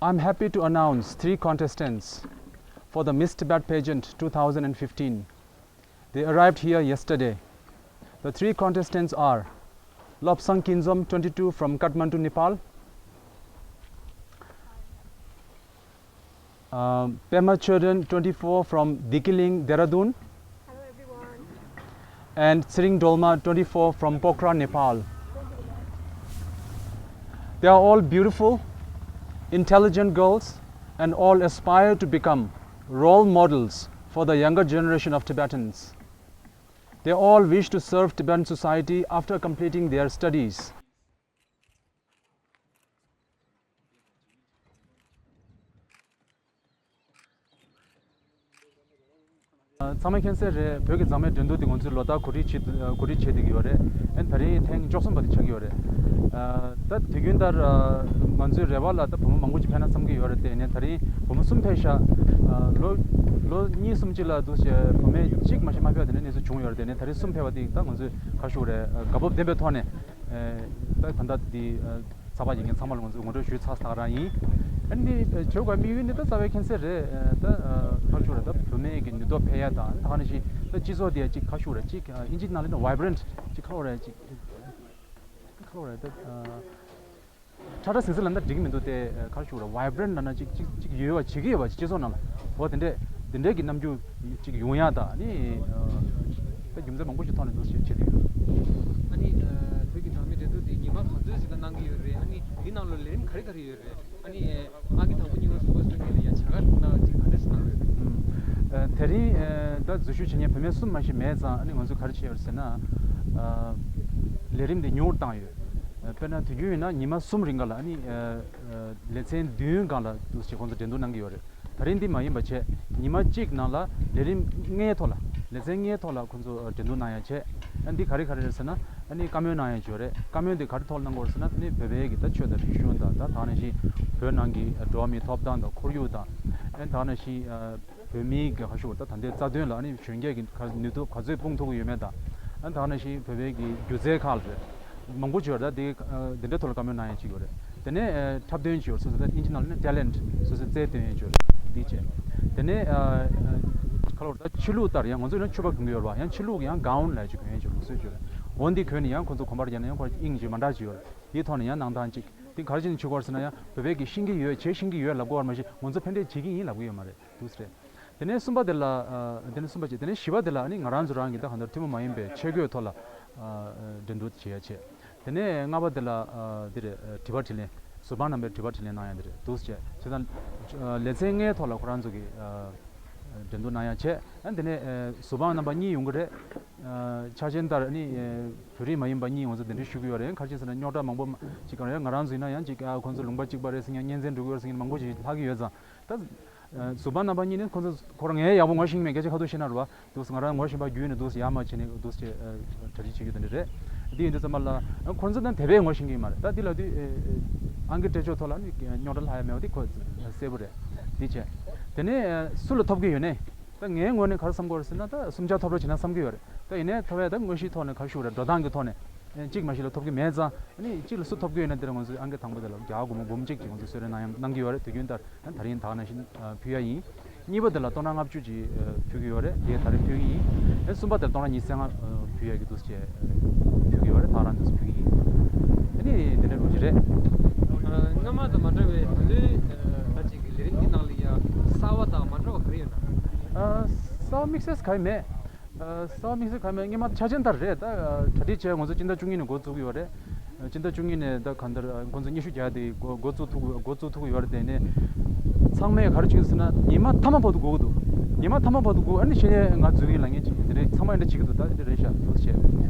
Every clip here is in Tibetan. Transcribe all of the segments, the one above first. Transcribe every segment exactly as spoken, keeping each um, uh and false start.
I'm happy to announce three contestants for the Miss Tibet Pageant two thousand fifteen. They arrived here yesterday. The three contestants are Lobsang Kinzom, twenty-two, from Kathmandu, Nepal, uh, Pema Choden, twenty-four, from Dikiling, Dehradun, and Tsering Dolma, twenty-four, from Pokhara, Nepal. They are all beautiful, intelligent girls, and all aspire to become role models for the younger generation of Tibetans. They all wish to serve Tibetan society after completing their studies. ཚང་མས་མཁྱེན་གསལ་རེད། བོད་ཀྱི་མཛངས་མའི་འགྲན་བསྡུར་འདི་ང་ཚོས་ལོ་ལྟར་གོ་སྒྲིག་བྱེད་གོ་སྒྲིག་བྱེད་བསྡད་ཀྱི་ཡོད་རེད། ཨ་ནི་ད་རིང་ཐེངས་བཅུ་གསུམ་པ་དེ་ཆགས་ཀྱི་ཡོད་རེད། ད་དུས་རྒྱུན་ལྟར་ང་ཚོའི་རེ་བ་ལ་ད་བུ་མོ་མང་པོ་ཅིག་ཕེབས་ན་བསམ་གྱི་ཡོད་རེད་དེ། ཨ་ནི་ད་རིང་བུ་མོ་གསུམ་ཕེབས་ཤག་ལོ་ལོ་གཉིས་གསུམ་ཅིག་ལ་འདུག་བྱས་བུད་མེད་གཅིག་མ་གཏོགས་མ་ཕེབས་པ་དེ་འདྲའི་གནས་ཚུལ་བྱུང་ཡོད་རེད་དེ། ཨ་ནི་ད་རིང་གསུམ་ཕེབས་པ་དེ་ད་ང་ཚོས་ག་རེ་ཞུ་དགོས་རེད། དགའ་སྤོབས་ལྡན་པའི་ཐོག་ནས་ད་ད་ལྟ་འདི། ཚགས་པར་ཡིན་མཁན་ཚང་མ་ལ་ང་ཚོས་ངོ་སྤྲོད་ཞུས་ཚར་ཚར་རང་ཡིན། ཨ་ནི་བྱེད་དགོས་དམིགས་ཡུལ་ནི་ད་རྩ་བའི་མཁྱེན་གསལ་རེད། ད་ཁ་ཆུ་རེད། ད་བུད་མེད་ཀྱི་ནུས་སྟོབས་འཕེལ་ཡ་དང་། ད་ག་ནང་བཞིན་ད་སྤྱི་ཚོགས་དེ་ཅིག་ཁ་ཆུ་རེད། ཅིག་ཨིན་ཇི་ནང་ལ་ན་vibrant ཅིག་ཁ་ཆུ་རེད། ཅིག་ཁ་ཆུ་རེད། ད་ཁྲ་ཁྲ་ཟིང་ཟིང་ལབ་ན་འགྲིག་གི་མི་འདུག་སྟེ། ཁ་ཆུ་རེད། vibrant ལབ་ན་ཅིག་ཅིག་ཅིག་ཡོད་པ་བྱེད་ཀྱི་ཡོད་པ་སྤྱི་ཚོགས་ནང་ལ། འོ་དེ་འདྲས་དེ་འདྲས་ཀྱི་རྣམ་འགྱུར་ཅིག་ཡོང་ཡ་དང་། ཨ་ནི་ད་རྒྱུ་མཚན་མང་པོ་ཞིག་ཐོག་ནས་འདུག་བྱེད་བྱེད་ཀྱི་ཡོད། ཨ་ནི་བོད་ཀྱི་མཛངས་མའི་འགྲན་བསྡུར་དེ་ཉི་མ་ག་ཚོད་ཞིག་ལ་གནང་གི་ཡོད་རེད། ཨ་ནི་དེའི་ནང་ལ་ལས་རིམ་ག་རེ་ག་རེ་ཡོད་རེད། ཨ་ནི་ཨང་ཀི་དང་པོ་གཉིས་པ་གསུམ་པ་སོན་མཁན་ལ་ཡ་བྱ་དགའ་ནང་ཅིག་ག་འདྲ་ཞིག་གནང་ཡོད་རེད། ཨུམ། ཨ་དེ་རིང་ཨ་ད་འཛུལ་ཞུགས་བྱེད་མཁན་བུད་མེད་གསུམ་མ་ཞིག་མེད་ཙང་། ཨ་ནི་ང་ཚོས་ག་རེ་བྱས་ཡོད་ཟེར་ན། ཨ་ལས་རིམ་འདི་ཉུང་རུ་བཏང་ཡོད། ཨ་དཔེར་ན་དུས་རྒྱུན་ཡིན་ན་ཉི་མ་གསུམ་རིང་ག་ལ། ཨ་ནི་ཨ་ཨ་ལེ་ཚན་བདུན་སྒང་ལ་འདུག་བྱས་ཁོང་ཚོ་འགྲན་བསྡུར་གནང་གི་ཡོད་རེད། ད་རིང་འདི་མ་ཡིན་པ་བྱས། ཉི་མ་གཅིག་ནང་ལ་ལས་རིམ་ལྔའི་ཐོག་ལ། ལེ་ཚན་ལྔའི་ཐོག་ལ་ཁོང་ཚོ་འགྲན་བསྡུར་གནང་ཡ་བྱས། ཨ་འདི་ག་རེ་ག་རེ་རེད་ཟེར་ན། ཨ་ནི་བཀའ་མོལ་གནང་ཡ་བྱས་ཡོད་རེད། བཀའ་མོལ་འདི་ག་རེ་ཐོག་ལ་གནང་གི་ཡོད་རེད་ཟེར་ན། ཨ་ནི་བོད་པའི་གི་ད་ཆོས་དང་རིག་གཞུང་དང་། ད་ད་ག་ནང་བཞིན་བོད་ནང་གི་འགྲོ་བ་མིའི་ཐོབ་ཐང་དང་ཁོར་ཡུག་དང་། ཨ་ནི་ད་ག་ནང་བཞིན་ཨ་བོད་མིའི་གི་ཁ་ཤོར་ད་ད་ལྟའི་རྩ་དོན་ལ། ཨ་ནི་གཞོན་སྐྱེས་ཀྱི་ཁ་ནུས་སྟོབས་ག་ཚོད་སྤུངས་ཐུབ་ཀྱི་ཡོད་མེད་དང་། ཨ་ནི་ད་ག་ནང་བཞིན་བོད་པའི་གི་སྒྱུ་རྩལ་ཁག་ལ་རེད། མང་པོ་ཅིག་ཡོད་རེད། ད་དེ་ཨ་དེ་འདྲའི་ཐོག་ལ་བཀའ་མོལ་གནང་ཡ་ཅིག་ཡོད་རེད། དེ་ནས་ཨ་འཁྲབ་སྟོན་ཅིག་ཡོད་རེད། སོ་སོ་ད་ཨིན་ཇི་ནང་ལ་ནི་talent། སོ་སོའི་རྩལ་སྟོན་ཡ་ཅིག་ཡོད་རེད། འདི་བྱས། དེ་ནས་ཨ་ཨ་ཁ་ལོ་ད་ཕྱི་ལུགས་ལྟར་ཡང་ང་ཚོ་ཡང་ཕྱུ་པ་གོན་གྱི་ཡོད་རེད་པ། ཡང་ཕྱི་ལུགས་ཀྱི་ཡང་གའོན་ལབ་ཅིག་གོན་ཡ་ཅིག་ལུགས་སྲོལ་ཅིག་ཡོད་རེད། འོ་འདི་གོན་ནས་ཡང་ཁོ་ཚོ་གོམ་པ་རྒྱག་ན་ཡང་ཁོ་དབྱིངས་ཅིག་མ་འདྲ་ཅིག་ཡོད་རེད། དེའི་ཐོག་ནས་ཡང་གནང་སྟངས་ཅིག། དེ་ག་རེ་བྱས་ནས་བྱེད་དགོས་རེད་ཟེར་ན། ཡང་བོད་པས་ཀྱི་ཤེས་ཀྱི་ཡོད། བྱེད་ཤེས་ཀྱི་ཡོད་ལབ་དགོས་པ་མ་གཞི། ང་ཚོ་ཕན་འབྲས་བྱེད་ཀྱི་ཡིན་ལབ་ཀྱི་ཡོད་མ་རེད། འདུག་སེ་རེད། དེ་ནས་གསུམ་པ་དེ་ལ། ཨ་དེ་ནས་གསུམ་པ་བྱས། དེ་ནས་བཞི་པ་དེ་ལ་ནི་ང་རང་ཚོ་རང་གི་ད་གང་ལྟར་ཐུན་མོང་མ་ཡིན་པའི་ཆས་གོས་ཐོག་ལ་ཨ་འགྲན་བསྡུར་བྱེད་ཡ་བྱས། དེ་ནས་ལྔ་པ་དེ་ལ་ཨ་འདི་རེད། ཨ་དྲི་བ་དྲིས་ལན། ཟུར་དཔང་རྣམ་པས་དྲི་བ་དྲིས་ལན་གནང་ཡ་འདི་རེད། འདུག་སེ་བྱས། བྱས་ཙང་ཨ་ལེ་ཚན་ལྔའི་ཐོག་ལ་ཁོ་རང་ཚོ་གི་ཨ་འགྲན་བསྡུར་གནང་ཡ་བྱས། ཨ་དེ་ནས་ཨ་ཟུར་དཔང་རྣམ་པ་གཉིས་ཡོང་གི་རེད། ཨ་ཆ་ཤས་ལྟར་ནི་ཨ་བོད་རིགས་མ་ཡིན་པ་གཉིས་ང་ཚོ་གདན་འདྲེན་ཞུ་གི་ཡོད་རེད། ག་རེ་བྱས་ཟེར་ན་རྙོག་དྲ་མང་པོ་ཅིག་གང་རེད། ང་རང་ཚོ་ཡིན་ན་ཡང་ཅིག་ཨ་ཁོང་ཚོ་ལུང་པ་གཅིག་པ་རེད་ཟེར་མཁན། གཉེན་ཚན་འགྲོ་གི་ཡོད་རེད་ཟེར་མཁན་མང་པོ་ཞིག་ལྷག་གི་ཡོད་ཙང་། ད་ཨ་ཟུར་དཔང་རྣམ་པ་གཉིས་ནི་ཁོང་ཚོ་ཁོ་རང་ངས་ཡག་པོ་ངོ་ཤེས་ཀྱི་མེད། སྐད་ཆ་ཁ་ཐུག་བཤད་ན་རེད་པ། འདུག་སེ་ང་རང་ངོ་ཤེས་པ་བརྒྱུད་ནས་འདུག་སེ་ཡར་མར་བྱས་ནས་འདུག་སེ་ཨ་གྲ་སྒྲིག་བྱེད་རྒྱུ་དེ་འདྲ་རེད། འདི་ཡིན་དུས་ཙམ་པ་ལ་ཨ་ཁོང་ཚོ་དང་དེ་བས་ངོ་ཤེས་ཀྱི་མ་རེད། ད་འདི་ལ་དུས་ཨ་ཨ་ཨང་ཀི་སྤྲད་ཕྱོགས་ཐོག་ལ་ནི་རྙོག་དྲ་ལྷག་ཡ་མེད་པ་དེ་ཁོ་གསལ་པོ་རེད། འདི་བྱས། དེ་ནས་ཨ་སུ་ལ་ཐོབ་ཀྱི་ཡོད་ནས། ད་ངའི་ངོས་ནས་ག་རེ་བསམ་གྱི་ཡོད་རེད་ཟེར་ན། ད་གསུམ་ཆར་ཐོབ་རོགས་བྱེད་ན་བསམ་གྱི་ཡོད་རེད། ད་ཡིན་ནའི་ཐོབ་ཡ་ད་དངོས་གཞིའི་ཐོག་ནས་ག་རེ་ཞུ་དགོས་རེད། འགྲོ་སྟངས་ཀྱི་ཐོག་ནས། ཨེ་གཅིག་མ་གཞི་ལ་ཐོབ་ཀྱི་མེད་ཙང་། ཨ་ནི་གཅིག་ལ་སུ་ཐོབ་ཀྱི་ཡོད་ན་དེར་ང་ཚོས་ཨང་ཀི་དང་པོ་དེ་ལ་བརྒྱ་དགུ་མ་འབུམ་གཅིག་ཅིག་ང་ཚོས་གསོལ་རས་གནང་ཡ་གནང་གི་ཡོད་རེད། དུས་རྒྱུན་ལྟར་ད་རིང་ད་ག་ནང་བཞིན་ཨ་ཕུལ་ཡ་ཡིན། གཉིས་པ་དེ་ལ་སྟོང་ཕྲག་ལྔ་བཅུ་ཅིག་ཨ་ཕུལ་གྱི་ཡོད་རེད། དེ་ད་རིང་ཕུལ་གྱི་ཡིན། ཨ་གསུམ་པ་དེ་ལ་སྟོང་ཕྲག་ཉི་ཤུ་རྩ་ལྔ་ཨ་ཕུལ་ཡ་གི་འདུག་སེ་ཨ་ཕུལ་གྱི་ཡོད་རེད། ད་རང་འདུག་སེ་ཕུལ་གྱི་ཡིན། ཨ་ནི་དེ་འདྲ་འགྲོ་གི་རེད། ཨ་སྔ་མ་དང་མ་འདྲ་བའི་ད་ལོའི་ཨ་ད་ཅིག་གི་ལས་རིམ་འདི་ནང་ལ་ཡ་གསར་བ་དང་མ་འདྲ་བ་ག་རེ་ཡོད་ན། ཨ་གསར་བ་དམིགས་བསལ་གང་ཡང་མེད། ཨ་གསར་བ་དམིགས་བསལ་གང་མེད། སྔོན་མ་ཆ་རྐྱེན་ལྟར་རེད། ད་ཨ་གྲ་སྒྲིག་བྱས་ང་ཚོ་སྤྱི་ཟླ་བཅུ་གཉིས་ནས་འགོ་བཙུགས་ཀྱི་ཡོད་རེད། ཨ་སྤྱི་ཟླ་བཅུ་གཉིས་ནས་ད་གང་ལྟར་ཨ་ཁོང་ཚོ་སྙན་ཞུ་རྒྱག་དེ་འགོ་འགོ་བཙུགས་ཐུབ་འགོ་བཙུགས་ཐུབ་ཀྱི་ཡོད་རེད། དེ་ནས་ཚང་མས་ག་རེ་བྱུང་ཟེར་ན། ཉི་མ་མཐའ་མ་བར་དུ་སྒུག་གི་འདུག་ཉི་མ་མཐའ་མ་བར་དུ་སྒུག་ཨ་ནི་གཞི་ནས་ང་འཛུལ་གྱི་ལབ་མཁན་ཅིག་དེ་འདྲས་ཚང་མ་འདི་འདྲ་བྱེད་ཀྱི་འདུག་ད་འདི་འདྲ་རེད་ཤག་འདུག་བྱས།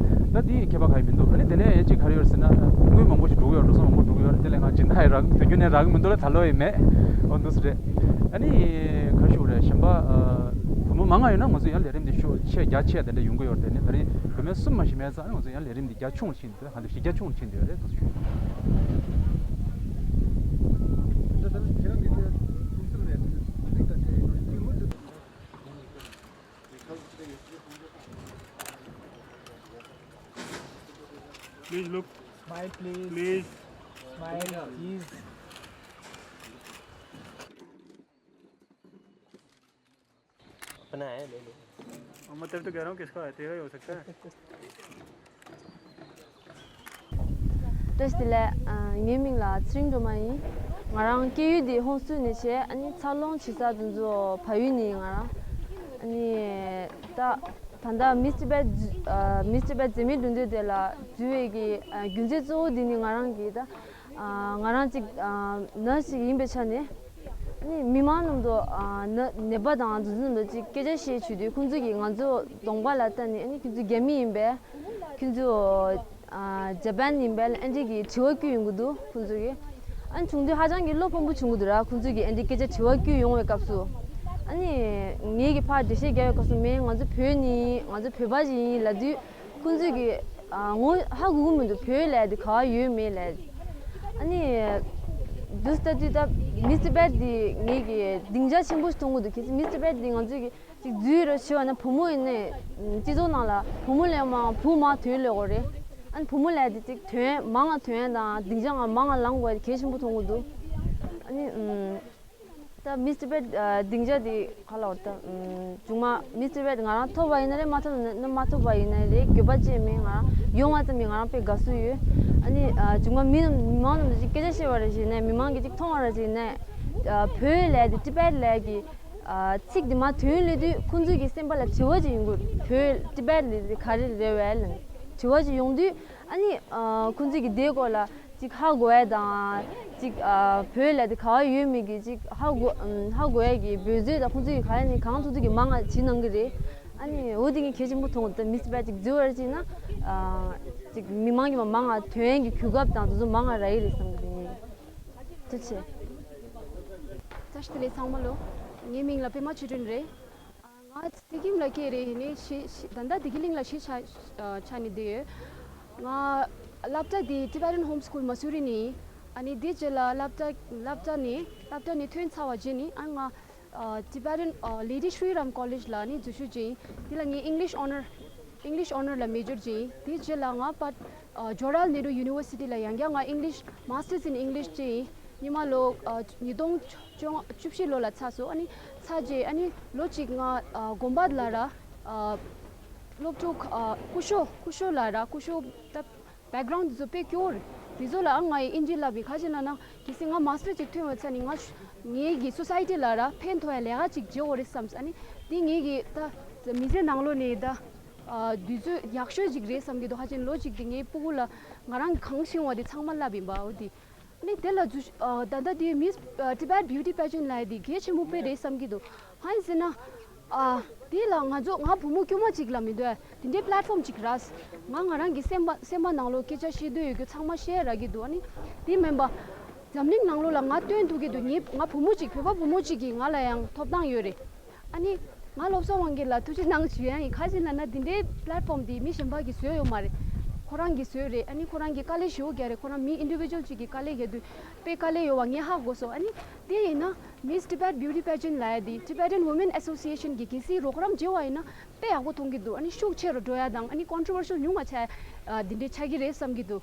ད་འདི་ཁྱད་པར་གང་ཡང་མི་འདུག་ཨ་ནི་དེ་ནས་ཨེ་ཅིག་ག་རེ་ཡོད་ཟེར་ན། དངུལ་མང་པོ་ཞིག་འགྲོ་གི་ཡོད། འགྲོ་སོང་མང་པོ་འགྲོ་གི་ཡོད་རེད། དེ་ལས་ང་སྦྱིན་བདག་ཡི་རག་དུས་རྒྱུན་ནས་རག་མི་འདུག་ལ། ད་ལོ་ཡི་མེད། འོ་འདུག་སེ་རེད། ཨ་ནི་ག་ཞུ་རེད། གཞན་པ་ཨ་བུ་མོ་མང་ང་ཡོད་ན་ང་ཚོ་ཡང་ལས་རིམ་འདི་ཤོག་ཆེ་རྒྱ་ཆེ་དེ་འདྲ་ཡོང་གི་ཡོད་རེད། དེ་ནས་ད་རིང་བུད་མེད་གསུམ་མ་ཞིག་མེད་ཙང་། ཨ་ནི་ང་ཚོ་ཡང་ལས་རིམ་འདི་རྒྱ་ཆུང་ཕྱིན། དེ་ག་འདི་བཞི་རྒྱ་ཆུང་ཕྱིན་དེ་རེད་འདུག་སེ་ཞུ། Please look. Smile, please. Please. Smile, please. अपना है, ले लो। मतलब तो कह रहा हूँ, किसका है? तेरा ही हो सकता है। བཀྲ་ཤིས་བདེ་ལེགས། ཨ། ངའི་མིང་ལ་ཚེ་རིང་སྒྲོལ་མ་ཡིན། ང་རང་སྐྱེས་ཡུལ་དེ་ཧོན་སུར་ནས་བྱས། ཨ་ནི་འཚར་ལོངས་བྱེད་ས་དེ་ཚོ་བལ་ཡུལ་ནས་ཡིན། ང་རང་ཨ་ནི་ད་ད་ལྟ་མིས་ཊི་བྷེཊ་ཨ། མིས་ཊི་བྷེཊ་འཛེམ་མེད་འགྲན་བསྡུར་དེ་ལ་འཛུལ་བའི་གི་ཨ། རྒྱུ་མཚན་གཙོ་བོ་དེ་ནི་ང་རང་གི་ད་ཨ། ང་རང་གཅིག་ཨ། ནར་སི་ཞིག་ཡིན་པའི་ཆ་ནས། ཨ་ནི་མི་མང་རྣམས་དང་ཨ། ནད་ནད་པ་དང་དེ་ཚོ་རྣམས་ལ་ཅིག་སྐད་ཆ་བཤད་བྱེད་དུས། ཁོང་ཚོ་གིས་ང་ཚོ་གདོང་པ་ལ་ལྟ་ནས། ཨ་ནི་ཁྱོད་ཚོ་རྒྱ་མི་ཡིན་པས། ཁྱོད་ཚོ་ཨ། ཇ་པན་ཡིན་པས་ལ་ཨ་འདྲ་གི་དྲི་བ་བསྐུལ་ཡོང་གི་འདུག་ཁོང་ཚོ་གིས། ཨ་ནི་བྱུང་དུས་ཧ་ཅང་གི་བློ་ཕམ་པོ་བྱུང་གི་འདུག་ར། ཁོང་ཚོ་གིས་ཨ་འདྲ་སྐད་ཆ་དྲི་བ་བསྐུལ་ཡོང་བའི་སྐབས་སུ། ཨ་ནི་ངེད་ཀྱིས་ཕར་འགྲེལ་བཤད་རྒྱག་པའི་སྐབས་སུ། མེད། ང་ཚོ་བོད་ནི། ང་ཚོ་བོད་པ་ཞིག་ཡིན་ལབ་དུས། ཁོང་ཚོས་ཀྱིས་ཨ། ངོ་ཧ་གོ་གི་མི་འདུག་བོད་ལབ་ཡ་དེ་ག་པར་ཡོད་མེད་ལབ་ཡ་དེ། ཨ་ནི་དུས་ལྟ་དུས་ད་མིས་ཊི་བྷེཊ་དེ་ངེད་ཀྱིས་སྡིངས་ཆ་ཆེན་པོ་ཞིག་མཐོང་གི་འདུག་གལ་སྲིད་མིས་ཊི་བྷེཊ་དེ་ང་ཚོས་ཀྱིས་ཅིག་འཛུལ་རོགས་བྱས་པ་ན། བུ་མོ་ཡིན་ནའི་སྤྱི་ཚོགས་ནང་ལ་བུ་མོ་ལས་མང་བུ་མང་ཐོན་ལེ་གོ་རེད། ཨ་ནི་བུ་མོ་ལབ་ཡ་དེ་ཅིག་ཐོན་མང་ང་ཐོན་ཡ་དང་། སྡིངས་ཆ་ང་མང་ང་ལངས་དགོས་ཡ་དེ་གལ་ཆེན་པོ་མཐོང་གི་འདུག་ཨ་ནི་ཨུམ། ད་མིས་ཊི་བྷེཊ་ཨ། སྡིངས་ཆ་དེ་ག་ལབ་དགོས་རེད། ད་ཨུམ། མཇུག་མ་མིས་ཊི་བྷེཊ་ང་རང་ཐོབ་པ་ཡིན་ན་རེད། མ་ཐོབ་ན་མ་ཐོབ་པ་ཡིན་ན་རེད། འགྱོད་པ་ཅི་ཡང་མེད། ང་རང་ཡོང་བ་ཙམ་གྱིས་ང་རང་དཔེ་དགའ་བསུ་ཡོད། ཨ་ནི་ཨ། མཇུག་མ་མི་རྣམས་མི་མང་རྣམས་ལ་ཅིག་སྐད་ཆ་བཤད་པ་རེད་ཟེར་ནས། མི་མང་གིས་ཅིག་མཐོང་བ་རེད་ཟེར་ནས། ཨ། བོད་ལབ་ཡ་དེ། ཊི་བྷེཊ་ལབ་ཡ་གི་ཨ། ཚིག་དེ་མར་ཐོན་ལེ་དུས། ཁོང་ཚོ་གི་སེམས་པ་ལ་དྲི་བ་ཅིག་ཡོང་གི་རེད། བོད་ཊི་བྷེཊ་ལབ་ཡ་དེ་ག་རེ་རེད་པས་ལབ་ནས་དྲི་བ་ཅིག་ཡོང་དུས། ཨ་ནི་ཨ། ཁོང་ཚོ་གིས་དེའི་སྐོར་ལ་ཅིག་ཧ་གོ་ཡ་དང་། ཅིག་ཨ། བོད་ལབ་ཡ་དེ་ག་པར་ཡོད་མེད་ཀྱི་ཅིག་ཧ་གོ་ཧ་གོ་ཡ་གི་འབད་རྩོལ་དང་། ཁོང་ཚོ་གིས་ག་ཡ་ནས་གང་ཐུབ་ཐུབ་ཀྱིས་མང་ང་བྱེད་གནང་གི་རེད། ཨ་ནི་འོ་དེ་ངས་གལ་ཆེན་པོ་མཐོང་གི་འདུག་མིས་ཊི་བྷེཊ་ཅིག་འཛུལ་བ་རེད་ཅེ་ན། ཨ། ཅིག་མི་མང་གིས་མང་ང་ཐོན་ཡ་གི་གོ་སྐབས་དང་དེ་ཚོ་མང་ང་རག་གི་རེད་བསམ་གི་འདུག་ངས། ཐུགས་རྗེ་ཆེ། བཀྲ་ཤིས་བདེ་ལེགས་ཚང་མ་ལོ། ངའི་མིང་ལ་པད་མ་ཆོས་སྒྲོན་རེད། ང་ཚེ་ཁྱིམ་ལ་སྐྱེས་རེད། ཡིན་ནའི་གཞིས་གཞིས་ད་ལྟ་བདེ་སྐྱིད་གླིང་ལ་གཞིས་ཆགས་ཆགས་ནས་བསྡད་ཡོད། ང་སློབ་གྲྭ་དེ་Tibetan Home School Mussoorie ནས་ཡིན། ཨ་ནི་དེའི་རྗེས་ལ་སློབ་གྲྭ་སློབ་གྲྭ་ནས་སློབ་གྲྭ་ནས་ཐོན་ཚར་བ་རྗེས་ནས། ཨ། ང་ཨ། Tibetan ཨ། Lady Shri Ram College ལ་ནི་འཛུལ་ཞུགས་བྱས་ཡིན། དེ་ལ་ངས་English Honour English Honour ལ་མེ་ཇོར་བྱས་ཡིན། དེའི་རྗེས་ལ་ང་ཕར་ཨ། Jawaharlal Nehru University ལ་ཡང་བསྐྱར་ང་English Masters in English བྱས་ཡིན། སྔོན་མ་ལོ་ཨ། ཉིས་སྟོང་བཅོ་ལྔ་བཅུ་བཞི་ལོ་ལ་ཚར་སོང་། ཨ་ནི་ཚར་རྗེས་ཨ་ནི་ལོ་གཅིག་ང་ཨ། དགོན་པ་ལ་ར་ཨ། སློབ་ཕྲུག་ཨ། སྐུ་ཞབས་སྐུ་ཞབས་ལ་ར། སྐུ་ཞབས་ད་background དེ་ཚོ་དཔེ་སྐྱོ་བོ་རེད། དེ་ཚོ་ལ་ཨ། ང་ཡིས་ཨིན་ཇི་བསླབས་པའི། ག་རེ་ཟེར་ན་ན་གལ་སྲིད་ང་Master ཅིག་ཐོན་པ་ཚར་ནས་ང་ངེད་ཀྱི་society ལ་ར་ཕན་ཐོགས་ཡ་ལས་ཀ་ཅིག་བྱེད་དགོས་རེད་བསམས། ཨ་ནི་དེ་ངེད་ཀྱི་ད་མི་ཚེ་ནང་ལོགས་ནས་ད་ཨ། དུས་ཚོད་ཡག་ཤོས་ཅིག་རེད་བསམ་གྱི་འདུག་ཧ་ཅང་ལོ་གཅིག་དེ་ངའི་སྤུ་གུ་ལ་ང་རང་གིས་གང་ཤེས་པ་དེ་ཚང་མ་བསླབས་ཡིན་པ། འོ་དེ། ཨ་ནི་དེ་ལ་འཛུལ་ཞུགས་ཨ། ད་ལྟ་དེ་Miss ཨ། Tibet Beauty Pageant ལབ་ཡ་དེ་གལ་ཆེན་པོ་དཔེ་རེད་བསམ་གྱི་འདུག་གང་ཡིན་ཟེར་ན། ཨ། དེ་ལ་ང་ཚོ་ང་བུ་མོ་དཀྱུས་མ་གཅིག་ལ་མི་འདོད་དེ་འདྲའི་platform གཅིག་རག་ང་ང་རང་གི་སེམས་པ་སེམས་པ་ནང་ལོགས་སྐད་ཆ་བཤད་འདོད་ཡོད་རྒྱུ་ཚང་མ་བཤད་རག་གི་འདུག་ཨ་ནི་དེ་མིན་པ་འཛམ་གླིང་ནང་ལོགས་ལ་ང་སྟོན་ཐུབ་ཀྱི་འདུག་ངའི་ང་བུ་མོ་གཅིག་བོད་པ་བུ་མོ་གཅིག་གིས་ང་ལ་ཡང་ཐོབ་ཐང་ཡོད་རེད། ཨ་ནི་ང་བློ་བཟང་དབང་རྒྱལ་ལ་ཐུགས་རྗེ་གནང་ཞུ་ཡ་ཡིན། ག་རེ་ཟེར་ན་ན་འདི་འདྲའི་platform འདི་མི་གཞན་པ་གིས་བཟོས་ཡོད་མ་རེད། ཁོ་རང་གིས་བཟོས་རེད། ཨ་ནི་ཁོ་རང་གིས་དཀའ་ལས་ཞེ་པོ་རྒྱག་རེད། ཁོ་རང་མི་individual གཅིག་གིས་དཀའ་ལས་རྒྱག་དུས་དཔེ་དཀའ་ལས་ཡོད་པ་ངས་ཧ་གོ་སོང་། ཨ་ནི་དེ་ཡིན་ན་Miss Tibet Beauty Pageant ལབ་ཡ་འདི་Tibetan Women Association གིས་གལ་སྲིད་རོགས་རམ་བྱས་པ་ཡིན་ན་དཔེ་ཡག་པོ་མཐོང་གི་འདུག་ཨ་ནི་ཤུགས་ཆེ་རུ་འགྲོ་ཡ་དང་། ཨ་ནི་controversial ཉུང་བ་ཆགས་ཡ་འདི་འདྲའི་ཆགས་ཀྱི་རེད་བསམ་གྱི་འདུག